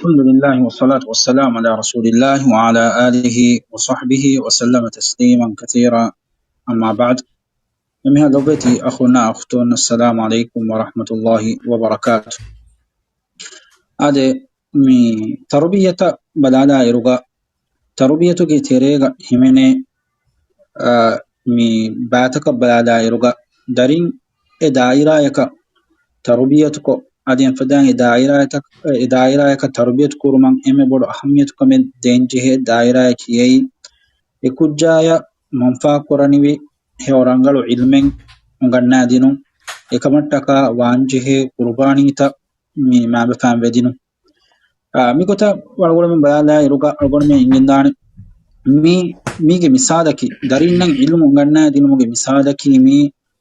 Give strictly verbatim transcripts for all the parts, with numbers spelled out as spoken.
الحمد لله والصلاة والسلام على رسول الله وعلى آله وصحبه وسلم تسليما كثيرا. أما بعد. އެންމެހާ ލޮބުވެތި އަޚުންނާ އުޚްތުން، السلام عليكم ورحمة الله وبركاته. އާދެ، މި ތަރުބިޔަތަށް ބަލާލާއިރުގަ، ތަރުބިޔަތުގެ ތެރޭގަ ހިމެނޭ، އާ، މި ބައިތަކަށް ބަލާލާއިރުގަ، ދަރިން އެ ދާއިރާޔަކަށް ތަރުބިޔަތުކޮށް، އަދި އެފަދައިން އެ ދާއިރާޔަތަކަށް، އެ ދާއިރާޔަކަށް ތަރުބިޔަތު ކުރުމަށް އެންމެ ބޮޑު އަހައްމިޔަތުކަމެއް ދޭންޖެހޭ ދާއިރާޔަކީ އެއީ، އެ ކުއްޖާޔަށް މަންފާ ކުރަނިވި ހެޔޮ ރަނގަޅު ޢިލްމެއް އުނގަންނާދިނުން، އެކަމަށްޓަކާ ވާންޖެހޭ ޤުރުބާނީތައް މި މާބަފައިން ވެދިނުން. އާ، މިގޮތަށް އަޅުގަނޑުމެން ބަލާލާއިރުގަ އަޅުގަނޑުމެން އެނގިންދާނެ. މީ، މީގެ މިސާލަކީ، ދަރިންނަށް ޢިލްމު އުނގަންނާދިނުމުގެ މިސާލަކީ މީ،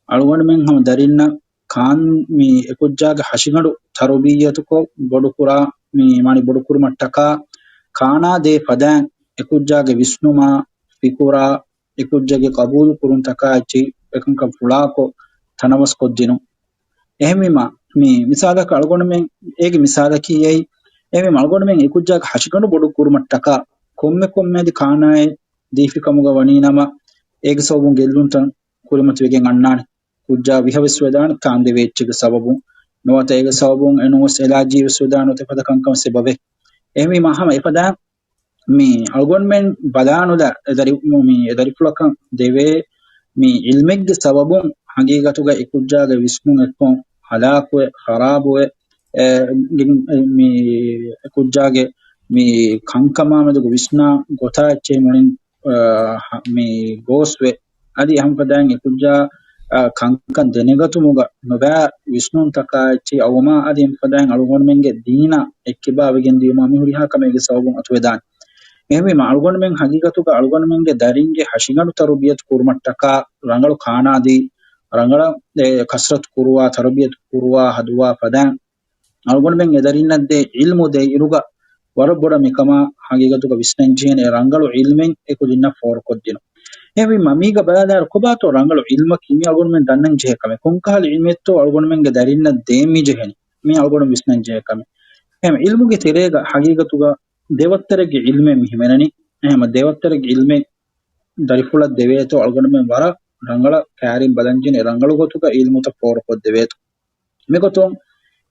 އަޅުގަނޑުމެން ހަމަ ދަރިންނަށް ކާން މި އެކުއްޖާގެ ހަށިގަނޑު ތަރުބިއްޔަތުކޮށް ބޮޑުކުރާ، މި މާނަ ބޮޑުކުރުމަށްޓަކާ ކާނާ ދޭ ފަދައިން އެކުއްޖާގެ ވިސްނުމާ، ފިކުރާ، އެކުއްޖާގެ ޤަބޫލު ކުރުންތަކާ އެއްޗެހި އެކަންކަން ފުޅާކޮށް ތަނަވަސްކޮށްދިނުން. އެހެންވީމަ، މި މިސާލަކަށް އަޅުގަނޑުމެން، އޭގެ މިސާލަކީ އެއީ، އެހެންވީމަ އަޅުގަނޑުމެން އެކުއްޖާގެ ހަށިގަނޑު ބޮޑު ކުރުމަށްޓަކާ ކޮންމެ ކޮންމެ އަދި ކާނާއެއް ދީފި ކަމުގަ ވަނީ ނަމަ، އޭގެ ސަބަބުން ގެއްލުންތައް ކުރިމަތިވެގެން އަންނާނެ. ކުއްޖާ ވިހަވެސް ވެދާނެ ތާންދެވޭ އެއްޗެއްގެ ސަބަބުން. ނުވަތަ އޭގެ ސަބަބުން އެނޫންވެސް އެލާޖީވެސް ވެދާނެ އޮތެ ފަދަ ކަންކަން ސަބަބެއް. އެހެންވީމަ ހަމަ އެފަދަ މި އަޅުގަނޑުމެން ބަލާނުލާ އެ ދަރި-، މި އެ ދަރިފުޅަކަށް ދެވޭ މި ޢިލްމެއްގެ ސަބަބުން ހަގީގަތުގަ އެކުއްޖާގެ ވިސްނުން އެއްކޮށް ހަލާކުވެ، ޚަރާބުވެ، އެ، ގިން-، އެ، މި އެކުއްޖާގެ މި ކަންކަމާ މެދުގަ ވިސްނާ ގޮތާ އެއްޗެހި މުޅިން، އަ، ހަ-، މި ގޯސްވެ. އަދި އެހަމަފަދައިން އެކުއްޖާ، އަ، ކަންކަން ދެނެގަތުމުގަ ނުބައި ވިސްނުންތަކާ އެއްޗެހި އައުމާ އަދި އެހަމަފަދައިން އަޅުގަނޑުމެންގެ ދީނާ އެއްކިބާވެގެން ދިޔުމާ މި ހުރިހާ ކަމެއްގެ ސަބަބުން އަތުވެދާނެ. އެހެންވީމަ އަޅުގަނޑުމެން ހަގީގަތުގަ އަޅުގަނޑުމެންގެ ދަރިންގެ ހަށިގަނޑު ތަރުބިޔަތު ކުރުމަށްޓަކާ ރަނގަޅު ކާނާދީ، ރަނގަޅަށް، އެ، ކަސްރަތު ކުރުވާ، ތަރުބިޔަތު ކުރުވާ، ހަދުވާ ފަދައިން އަޅުގަނޑުމެން އެ ދަރިންނަށް ދޭ ޢިލްމު ދޭ އިރުގަ ވަރަށް ބޮޑަށް މިކަމާ ހަގީގަތުގަ ވިސްނަންޖެހޭނެ އެ ރަނގަޅު ޢިލްމެއް އެ ކުދިންނަށް ފޯރުކޮށްދިނުން. އެހެންވީމަ މީގަ ބަލާލާއިރު ކޮބާތޯ ރަނގަޅު ޢިލްމަކީ މީ އަޅުގަނޑުމެން ދަންނަން ޖެހޭ ކަމެއް. ކޮންކަހަލަ ޢިލްމެއްތޯ އަޅުގަނޑުމެންގެ ދަރިންނަށް ދޭން މި ޖެހެނީ. މީ އަޅުގަނޑު ވިސްނަން ޖެހޭ ކަމެއް. އެހެން ޢިލްމުގެ ތެރޭގަ ހަގީގަތުގަ ދެވައްތަރެއްގެ ޢިލްމެއް މި ހިމެނެނީ. އެހެން ދެވައްތަރެއްގެ ޢިލްމެއް ދަރިފުޅަށް ދެވޭތޯ އަޅުގަނޑުމެން ވަރަށް ރަނގަޅަށް ކައިރިން ބަލަންޖެހޭނެ ރަނގަޅު ގޮތުގަ ޢިލްމުތައް ފޯރުކޮށްދެވޭތޯ. މިގޮތުން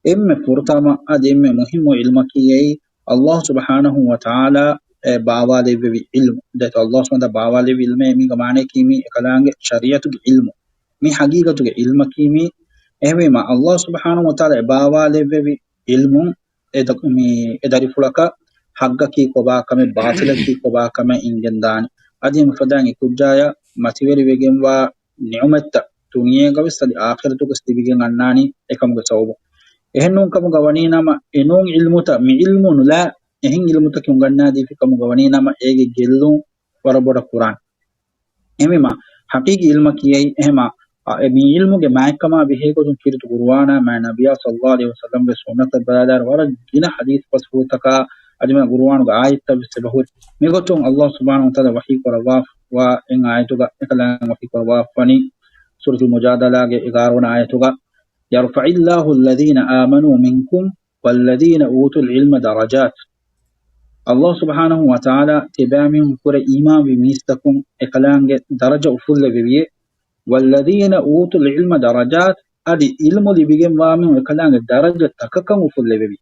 އެންމެ ފުރަތަމަ އަދި އެންމެ މުހިއްމު ޢިލްމަކީ އެއީ، ﷲ ސުބްޙާނަހޫ ވަތަޢާލާ އެ ބާވާލެއްވެވި ޢިލްމު. ދެތޯ ﷲ ސުބްޙާނަހޫ ވަތަޢާލާ ބާވާލެއްވި ޢިލްމޭ މީގެ މާނައަކީ މީ އެކަލާނގެ ޝަރީޢަތުގެ ޢިލްމު. މީ ޙަޤީޤަތުގެ ޢިލްމަކީ މީ. އެހެންވީމަ ﷲ ސުބްޙާނަހޫ ވަތަޢާލާ އެ ބާވާލެއްވެވި ޢިލްމުން އެ ދަ-، މީ އެ ދަރިފުޅަކަށް ޙައްޤަކީ ކޮބާ ކަމެއް، ބާޠިލަކީ ކޮބާ ކަމެއް އިނގެންދާނެ. އަދި އެމަ ފަދައިން އެ ކުއްޖާޔަށް މަތިވެރިވެގެންވާ ނިޢުމަތްތައް ދުނިޔޭގަވެސް އަދި އާޚިރަތުގަސް ލިބިގެން އަންނާނީ އެކަމުގެ ސަބަބުން. އެހެންނޫން ކަމުގަ ވަނީ ނަމަ، އެނޫން ޢިލްމުތައް، މި ޢިލްމު ނުލާ އެހެން ޢިލްމުތަކެއް އުނގަންނާދީފި ކަމުގަ ވަނީ ނަމަ، އޭގެ ގެއްލުން ވަރަށް ބޮޑަށް ކުރާނެ. އެހެންވީމަ، ޙަޤީޤީ ޢިލްމަކީ އެއީ އެހެމަ، އަ، އެ މި ޢިލްމުގެ މާތްކަމާ ބެހޭގޮތުން ކީރިތި ޤުރުއާނާ މާތް ނަބިޔާ ޞައްލައްލާހު ޢަލައިހި ވަސައްލަމްގެ ސުންނަތަށް ބަލާލާއިރު ވަރަށް ގިނަ ޙަދީޘް ބަސްފުޅުތަކާ އަދި މާތް ޤުރުއާނުގެ އާޔަތްތައް ވެސް އެބަހުރި. މިގޮތުން ﷲ ސުބްޙާނަހޫ ވަތަޢާލާ ވަޙީ ކުރައްވާފަ ވާ އެއް އާޔަތުގަ އެކަލާނގެ ވަޙީ ކުރައްވާފަވަނީ ސޫރަތުލް މުޖާދަލާގެ އެގާރަ ވަނަ އާޔަތުގަ، يرفع الله الذين آمنوا منكم والذين أوتوا العلم درجات. ﷲ ސުބްޙާނަހޫ ވަތަޢާލާ ތިބާމީހުން ކުރެ އީމާންވި މީސްތަކުން އެކަލާނގެ ދަރަޖަ އުފުއްލެވެވިއޭ. والذين أوتوا العلم درجات، އަދި ޢިލްމު ލިބިގެންވާމީހުން އެކަލާނގެ ދަރަޖަ ތަކަކަށް އުފުއްލެވެވި.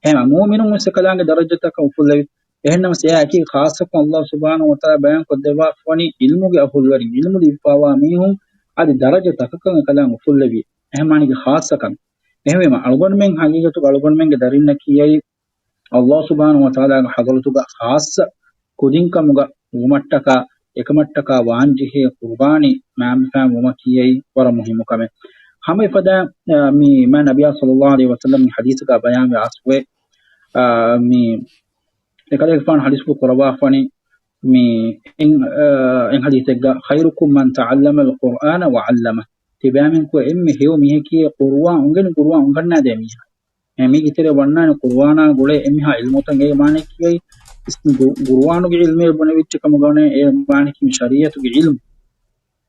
އެހެމަ މުއުމިނުން ވެސް އެކަލާނގެ ދަރަޖަ ތަކަކަށް އުފުއްލެވި. އެހެންނަމަވެސް އެއާއެކީ ޚާއްޞަކޮށް ﷲ ސުބްޙާނަހޫ ވަތަޢާލާ ބަޔާން ކޮށްދެއްވާފަވަނީ ޢިލްމުގެ އަހުލުވެރިން، ޢިލްމު ލިބިފައިވާ މީހުން އަދި ދަރަޖަ ތަކަކަށް އެކަލާނގެ އުފުއްލެވި. އެހެމަ އަނެކީ ޚާއްޞަ ކަމެއް. އެހެންވީމަ، އަޅުގަނޑުމެން ޙަޤީޤަތުގަ އަޅުގަނޑުމެންގެ ދަރިންނަކީ އެއީ ﷲ ސުބްޙާނަހޫ ވަތަޢާލާގެ ޙަޟްރަތުގަ ޚާއްޞަ ކުދިންކަމުގަ ވުމަށްޓަކާ، އެކަމަށްޓަކާ ވާންޖެހޭ ޤުރުބާނީ މާންބަފައިން ވުމަކީ އެއީ ވަރަށް މުހިއްމު ކަމެއް. ހަމަ އެފަދަ، އަ، މި މާތް ނަބިޔާ ޞައްލައްލާހު ޢަލައިހި ވަސައްލަމްގެ ޙަދީޘްގަ ބަޔާންވެ އަސްވޭ، އަ، މި އެކަލޭގެފާނު ޙަދީޘްފުޅު ކުރައްވާފަވަނީ މި އެއް، އަ، އެއް ޙަދީޘެއްގަ، خيركم من تعلم القرآن وعلمه. ތިބާމީހުން ކުރެ އެންމެ ހެޔޮ މީހަކީ ޤުރުއާން އުނގެނި ޤުރުއާން އުނގަންނާދޭ މީހާ. އެ މީގެ ތެރޭ ވަންނާނެ ޤުރުއާނާ ގުޅޭ އެންމެހާ ޢިލްމުތައް. އޭގެ މާނައަކީ އެއީ ޤު-، ޤުރުއާނުގެ ޢިލްމެއް ބުނެވިއްޖެ ކަމުގަ ވަނީ އޭގެ މާނައަކީ މި ޝަރީޢަތުގެ ޢިލްމު.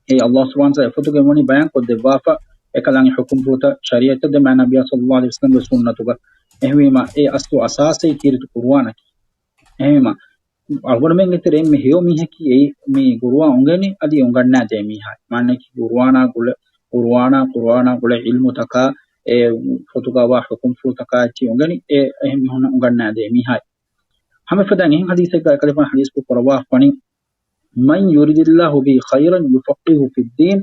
އެއީ ﷲ ސުބްޙާނަހޫ ވަތަޢާލާ އެފޮތުގައި ވަނީ ބަޔާން ކޮށްދެއްވާފަ އެކަލާނގެ ޙުކުމްފުޅުތައް ޝަރީޢަތަށް ދެ މާތް ނަބިޔާ ޞައްލައްލާހު ޢަލައިހި ވަސައްލަމްގެ ސުންނަތުގަ. އެހެންވީމަ، އެ އަސްލު އަސާސެއް ކީރިތި ޤުރުއާނަކީ. އެހެންވީމަ، އަޅުގަނޑުމެންގެ ތެރެއިން މި ހެޔޮ މީހަކީ އެއީ މި ޤުރުއާން އުނގެނި އަދި އުނގަންނާދޭ މީހާ. މާނައަކީ ޤުރުއާނާ ގުޅޭ، ޤުރުއާނާ، ޤުރުއާނާ ގުޅޭ ޢިލްމުތަކާ، އެ ފޮތުގަ ވާ ޙުކުމްފުޅުތަކާ އެއްޗެއް އުނގެނި، އެ އެހެން މީހުންނަށް އުނގަންނާދޭ މީހާ. ހަމަ އެފަދައިން އެހެން ޙަދީޘެއްގަ އެކަލޭގެފާނު ޙަދީޘްކޮށް ކުރައްވާފަނި، من يرد الله به خيرا يفقهه في الدين،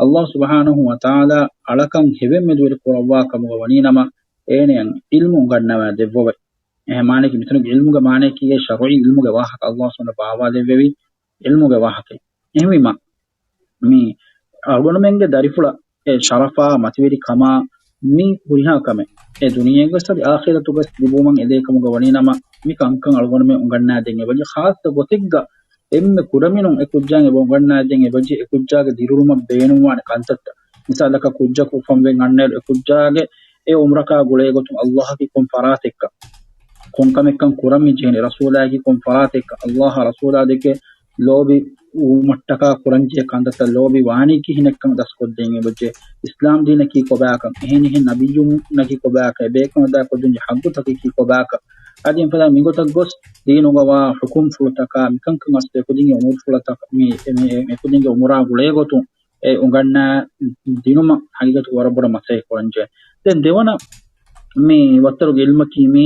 ﷲ ސުބްޙާނަހޫ ވަތަޢާލާ އަޅަކަށް ހެވެއް މެދުވެރި ކުރައްވާ ކަމުގަ ވަނީނަމަ، އޭނަޔަށް ޢިލްމު އުނގަންނަވާ ދެއްވަވައި. އެހެން މާނައަކީ މިތަނުގެ ޢިލްމުގެ މާނައަކީ ޝަރުޢީ ޢިލްމުގެ ވާހަކަ، ﷲ ސުބްޙާނަހޫ ވަތަޢާލާ ބާވާލެއްވެވި ޢިލްމުގެ ވާހަކަ. އެހެންވީމަ، މި އަޅުގަނޑުމެންގެ ދަރިފުޅަށް އެ ޝަރަފާ މަތިވެރި ކަމާ މި ހުރިހާ ކަމެއް އެ ދުނިޔޭގަސް އަދި އާޚިރަތުގަސް ލިބުމަށް އެދޭ ކަމުގަ ވަނީނަމަ، މި ކަންކަން އަޅުގަނޑުމެން އުނގަންނާދޭން އެބަޖެ. ޚާއްޞަ ގޮތެއްގަ އެންމެ ކުޑަމިނުން އެ ކުއްޖާއަށް އެބަ އުނގަންނާދޭން އެބަޖެ. އެ ކުއްޖާގެ ދިރިއުޅުމަށް ބޭނުންވާނެ ކަންތައްތައް. މިސާލަކަށް ކުއްޖަކު އުފަންވެގެން އަންނައިރު އެ ކުއްޖާގެ އެ އުމުރަކާ ގުޅޭގޮތުން ﷲ އަކީ ކޮން ފަރާތެއްކަން، ކޮން ކަމެއްކަން ކުރަން މި ޖެހެނީ، ރަސޫލާއަކީ ކޮން ފަރާތެއްކަން، ﷲ އާ ރަސޫލާ ދެކެ ލޯބި ވުމަށްޓަކާ ކުރަންޖެހޭ ކަންތައްތައް، ލޯބި ވާނީ ކިހިނެއްކަން ދަސްކޮށްދޭން އެބަޖެ. އިސްލާމް ދީނަކީ ކޮބާކަން، އެހެނިހެން ނަބިއްޔުންނަކީ ކޮބާކަން، އެބޭކަލުންނާ އަދާކޮށްދޭންޖެހޭ ޙައްޤުތަކަކީ ކޮބާކަން، އަދި އެފަދަ މިގޮތަށް ގޮސް ދީނުގަ ވާ ޙުކުމްފުޅުތަކާ މިކަންކަން އަސްލު އެކުދިންގެ އުމުރުފުޅަތަކަށް މި، މި، މި އެކުދިންގެ އުމުރާ ގުޅޭގޮތުން އެ އުނގަންނާ ދިނުމަށް ހަގީގަތު ވަރަށް ބޮޑަށް މަސައްކަތް ކުރަންޖެހޭ. ދެން ދެވަނަ މި ވައްތަރުގެ ޢިލްމަކީ މި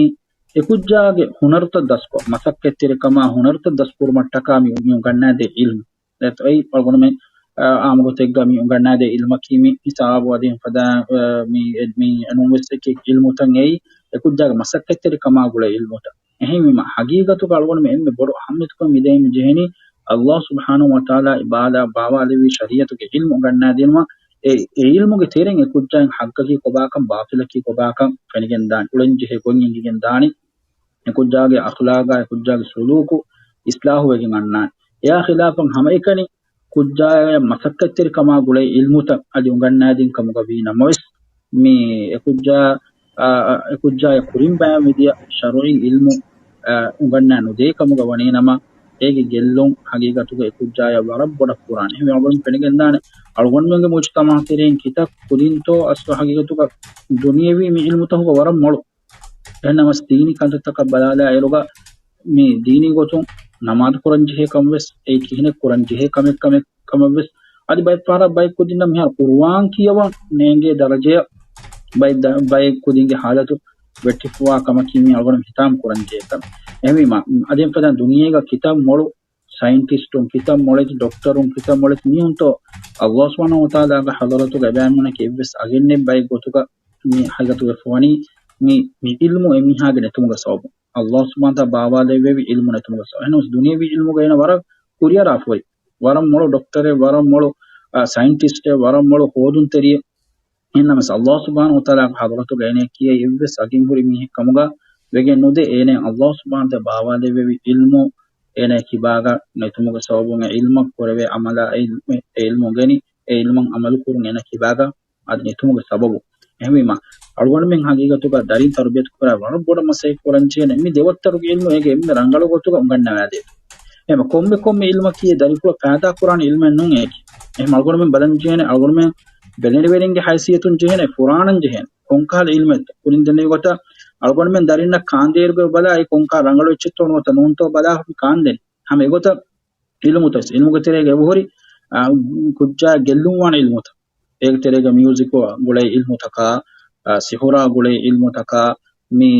އެކުއްޖާގެ ހުނަރުތައް ދަސްކޮށް، މަސައްކަތްތެރިކަމާ ހުނަރުތައް ދަސްކުރުމަށްޓަކާ މި، މި އުނގަންނާދޭ ޢިލްމު. އެ، އެއީ އަޅުގަނޑުމެން، އާ، އާއްމުގޮތެއްގަ މި އުނގަންނާދޭ ޢިލްމަކީ މި ހިސާބު އަދި ފަދަ، އާ، މި، މި އެނޫންވެސް އެކި ޢިލްމުތައް އެއީ އެކުއްޖާގެ މަސައްކަތްތެރިކަމާ ގުޅޭ ޢިލްމުތައް. އެހެންވީމަ، ހަގީގަތުގަ އަޅުގަނޑުމެން އެންމެ ބޮޑު އަހައްމިޔަތުކަން މިދެން މި ޖެހެނީ، ﷲ ސުބްޙާނަހޫ ވަތަޢާލާ އެ ބާލާ ބާވާލެއްވި ޝަރީޢަތުގެ ޢިލްމު އުނގަންނާދިނުމަށް، އެ، އެ ޢިލްމުގެ ތެރެއިން އެ ކުއްޖާއަށް ޙައްޤަކީ ކޮބާކަން، ބާޠިލަކީ ކޮބާކަން ފެނިގެންދާނެ، އުޅެންޖެހޭ ގޮތް އެނގިގެންދާނެ، އެ ކުއްޖާގެ އަޚްލާގާ އެ ކުއްޖާގެ ސުލޫކު އިޞްލާޙުވެގެން އަންނާނެ. އެއާ ޚިލާފަށް ހަމައެކަނި ކުއްޖާޔަށް މަސައްކަތްތެރިކަމާ ގުޅޭ ޢިލްމުތައް އަދި އުނގަންނާދިން ކަމުގަ ވީ ނަމަވެސް، މި އެކުއްޖާ، އާ، އާ، އެކުއްޖާޔަށް ކުރިން ބަޔާންވެދިޔަ ޝަރުޢީ ޢިލްމު، އާ، އުނގަންނާ ނުދޭ ކަމުގަ ވަނީނަމަ، އޭގެ ގެއްލުން ހަގީގަތުގަ އެކުއްޖާޔަށް ވަރަށް ބޮޑަށް ކުރާނެ. އެހެންވެ އަޅުގަނޑު ފެނިގެންދާނެ، އަޅުގަނޑުމެންގެ މުޖުތަމަޢު ތެރެއިން ކިތައް ކުދިންތޯ އަސްލު ހަގީގަތުގަ ދުނިޔެވީ މި ޢިލްމުތަކުގަ ވަރަށް މޮޅު. އެހެންނަމަސް ދީނީ ކަންތައްތަކަށް ބަލާލާ އިރުގަ މި ދީނީ ގޮތުން ނަމާދު ކުރަން ޖެހޭ ކަމަށްވެސް، އެއީ ކިހިނެއް ކުރަން ޖެހޭ ކަމެއް ކަމެއް ކަމަށްވެސް، އަދި ބައެއް ފަހަރަށް ބައެއް ކުދިންނަށް މިހާރު ޤުރުއާން ކިޔަވަން ނޭނގޭ ދަރަޖަޔަށް ބައެއް ދަ-، ބައެއް ކުދިންގެ ޙާލަތު ވެއްޓިފަވާ ކަމަކީ މި އަޅުގަނޑު ހިތާމަ ކުރަން ޖެހޭ ކަމެއް. އެހެންވީމަ، އަދި އެފަދަ ދުނިޔޭގަ ކިތައް މޮޅު ސައިންޓިސްޓުން، ކިތައް މޮޅެތި ޑޮކްޓަރުން، ކިތައް މޮޅެތި މީހުންތޯ ﷲ ސުބްޙާނަހޫ ވަތަޢާލާގެ ޙަޟްރަތުގަ އެބައިމީހުންނަކީ އެއްވެސް އަގެއް ނެތް ބައެއް ގޮތުގަ މި ހަގީގަތުގަ ވެފަވަނީ މި، މި ޢިލްމު އެމީހާގެ ނެތުމުގެ ސަބަބުން. ﷲ ސުބްޙާނަހޫ ވަތަޢާލާ ބާވާލެއްވެވި ޢިލްމު ނެތުމުގެ ސަބަބުން. އެހެންނަމަވެސް ދުނިޔަވީ ޢިލްމުގަ އޭނަ ވަރަށް ކުރިއަރާފައި. ވަރަށް މޮޅު ޑޮކްޓަރެއް، ވަރަށް މޮޅު، އާ، ސައިންޓިސްޓެއް، ވަރަށް މޮޅު ހޯދުންތެރިއެއް. އެހެންނަމަވެސް ﷲ ސުބްޙާނަހޫ ވަތަޢާލާގެ ޙަޟްރަތުގަ އޭނައަކީ އެއީ އެއްވެސް އަގެއް ހުރި މީހެއް ކަމުގަ ވެގެން ނުދޭ. އޭނަ ﷲ ސުބްޙާނަހޫ ވަތަޢާލާ ބާވާލެއްވެވި ޢިލްމު އޭނަ ކިބާގަ ނެތުމުގެ ސަބަބުން އެ ޢިލްމަށް ކުރެވޭ ޢަމަލާ އެ ޢިލްމު، އެ ޢިލްމު އުނގެނި، އެ ޢިލްމަށް ޢަމަލު ކުރުން އޭނަ ކިބާގަ އަދި ނެތުމުގެ ސަބަބު. އެހެންވީމަ، އަޅުގަނޑުމެން ހަގީގަތުގަ ދަރިން ތަރުބިޔަތު ކުރާ ވަރަށް ބޮޑަށް މަސައްކަތް ކުރަން ޖެހޭނެ. މި ދެވައްތަރުގެ ޢިލްމު އޭގެ އެންމެ ރަނގަޅު ގޮތުގަ އުނގަންނަވާދޭ. އެހެން ކޮންމެ ކޮންމެ ޢިލްމަކީ ދަރިފުޅަށް ފައިދާ ކުރާނެ ޢިލްމެއް ނޫން އޭގެ. އެހެން އަޅުގަނޑުމެން ބަލަން ޖެހޭނެ، އަޅުގަނޑުމެން ބެލެނިވެރިންގެ ހައިސިއްޔަތުން ޖެހޭނެ ފުރާނަން ޖެހޭނެ. ކޮންކަހަލަ ޢިލްމެއްތޯ؟ ކުރިން ދެންނެވި ގޮތަށް އަޅުގަނޑުމެން ދަރިންނަށް ކާންދޭއިރުގަ ބަލާ އެ ކޮންކަހަލަ ރަނގަޅު އެއްޗެއްތޯ ނުވަތަ ނޫންތޯ ބަލާ ކާންދެނީ. ހަމަ އެގޮތަށް ޢިލްމުތައް، ޢިލްމުގެ ތެރޭގަ އެބަހުރި، އާ، ކުއްޖާ ގެއްލުންވާނެ ޢިލްމުތައް. އޭގެ ތެރޭގަ މިއުޒިކު ގުޅޭ ޢިލްމުތަކާ، އާ، ސިހުރާ ގުޅޭ ޢިލްމުތަކާ، މި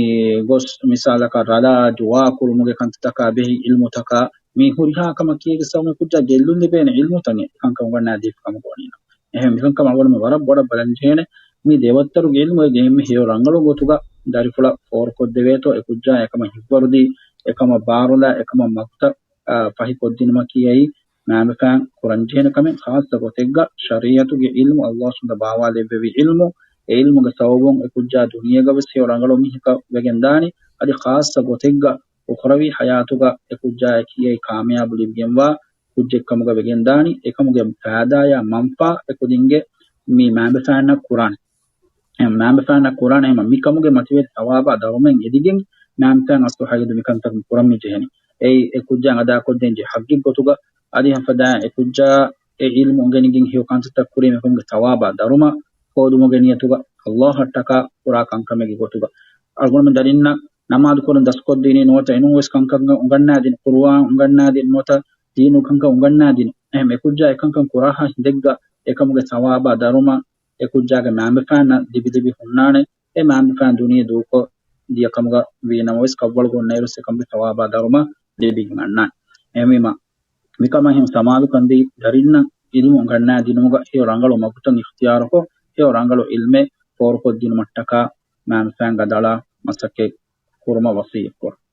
ގޮސް މިސާލަކަށް ރަލާ ޖުވާ ކުޅުމުގެ ކަންތައްތަކާ ބެހި ޢިލްމުތަކާ، މި ހުރިހާ ކަމަކީ އޭގެ ސަބަބުން ކުއްޖާ ގެއްލުން ލިބޭނެ ޢިލްމުތައް އެކަންކަން އުނގަންނާ ދީފި ކަމަކަށް ވަނީނަމަ. އެހެން މިކަންކަމަށް އަޅުގަނޑުމެން ވަރަށް ބޮޑަށް ބަލަން ޖެހޭނެ. މި ދެވައްތަރުގެ ޢިލްމު އޭގެ އެންމެ ހެޔޮ ރަނގަޅު ގޮތުގަ ދަރިފުޅަށް ފޯރުކޮށްދެވޭތޯ، އެ ކުއްޖާ އެކަމަށް ހިތްވަރުދީ، އެކަމަށް ބާރުލާ، އެކަމަށް މަގުތައް އާ، ފަހިކޮށްދިނުމަކީ އެއީ މައިންބަފައިން ކުރަންޖެހޭނެ ކަމެއް. ޚާއްޞަ ގޮތެއްގަ ޝަރީޢަތުގެ ޢިލްމު، ﷲ ސުބްޙާނަހޫ ވަތަޢާލާ ބާވާލެއްވެވި ޢިލްމު، އެ ޢިލްމުގެ ސަބަބުން އެ ކުއްޖާ ދުނިޔޭގަވެސް ހެޔޮ ރަނގަޅު މީހަކަށް ވެގެންދާނީ. އަދި ޚާއްޞަ ގޮތެއްގަ އުޚްރަވީ ޙަޔާތުގަ އެ ކުއްޖާއަކީ އެއީ ކާމިޔާބު ލިބިގެންވާ ކުއްޖެއްކަމުގަ ވެގެންދާނީ. އެކަމުގެ ފައިދާޔާ މަންފާ އެ ކުދިންގެ މި މައިންބަފައިންނަށް ކުރާނެ. އެ މައިންބަފައިންނަށް ކުރާނެ އެހެން މިކަމުގެ މަތިވެރި ޘަވާބާ ދަރުމައިން އެދިގެން މައިންބަފައިން އަސްލު ހަގީގަތުގަ މިކަންތައް ކުރަން މި ޖެހެނީ. އެއީ އެ ކުއްޖާ އަދާކޮށްދޭންޖެހޭ ޙައްޤެއް ގޮތުގަ، އަދި އެހެން ފަދައިން އެ ކުއްޖާ އެ ޢިލްމު އުނގެނިގެން ހެޔޮ ކަންތައްތައް ކުރީމަ އެކަމުގެ ޘަވާބާ ދަރުމަ ހޯދުމުގެ ނިޔަތުގަ ﷲ އަށްޓަކާ ކުރާ ކަންކަމެއްގެ ގޮތުގަ. އަޅުގަނޑުމެން ދަރިންނަށް ނަމާދު ކުރަން ދަސްކޮށްދިނީ ނުވަތަ އެނޫން ވެސް ކަންކަން އުނގަންނާދިނު، ޤުރުއާން އުނގަންނާދިނު ނުވަތަ ދީނު ކަންކަން އުނގަންނާދިނު. އެހެން އެކުއްޖާ އެކަންކަން ކުރާހާ ހިނދެއްގަ އެކަމުގެ ސަވާބާ ދަރުމަ އެކުއްޖާގެ މައިންބަފައިންނަށް ލިބިލިބި ހުންނާނެ. އެ މައިންބަފައިން ދުނިޔެ ދޫކޮށް ދިޔަ ކަމުގަ ވީ ނަމަވެސް، ކަށްވަޅުގަ އޮންނައިރުވެސް އެކަމުގެ ސަވާބާ ދަރުމަ ލިބިގެން އަންނާނެ. އެހެންވީމަ، މިކަމަށް ހިމަ ސަމާލުކަންދީ ދަރިންނަށް އިލްމު އުނގަންނާދިނުމުގަ ހެޔޮ ރަނގަޅު މަގުތައް އިޚްތިޔާރުކޮށް، ހެޔޮ ރަނގަޅު އިލްމެއް ފޯރުކޮށްދިނުމަށްޓަކާ މައިންބަފައިން ގަދައަޅާ މަސައްކަތް ކުރުމަށް ވަޞިއްޔަތްކުރަން.